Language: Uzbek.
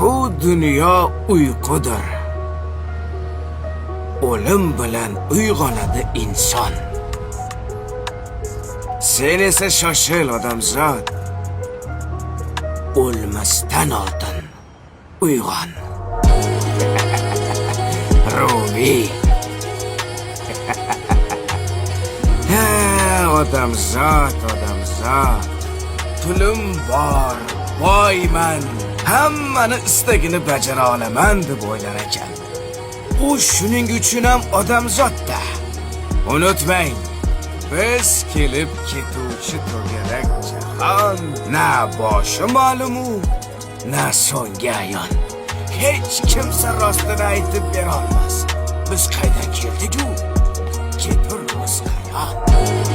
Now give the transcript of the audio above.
Bu dunyo uyqudir. O'lim bilan uyg'onadi inson. Sen esa shoshil, odamzod. O'lmasdan oldin uyg'on. Rumiy. Ha, odamzod, odamzod. Pulim bor, boyman, hammani istagini bajara olaman deb o'ylar ekan. U shuning uchun ham odamzodda. Unutmang, biz kelib ketuvchi to'garak jahon, na boshi ma'lumu, na so'nggi ayon. Hech kimsa rostini aytib bera olmas. Biz qaydan keldik-u, keturmiz qayon.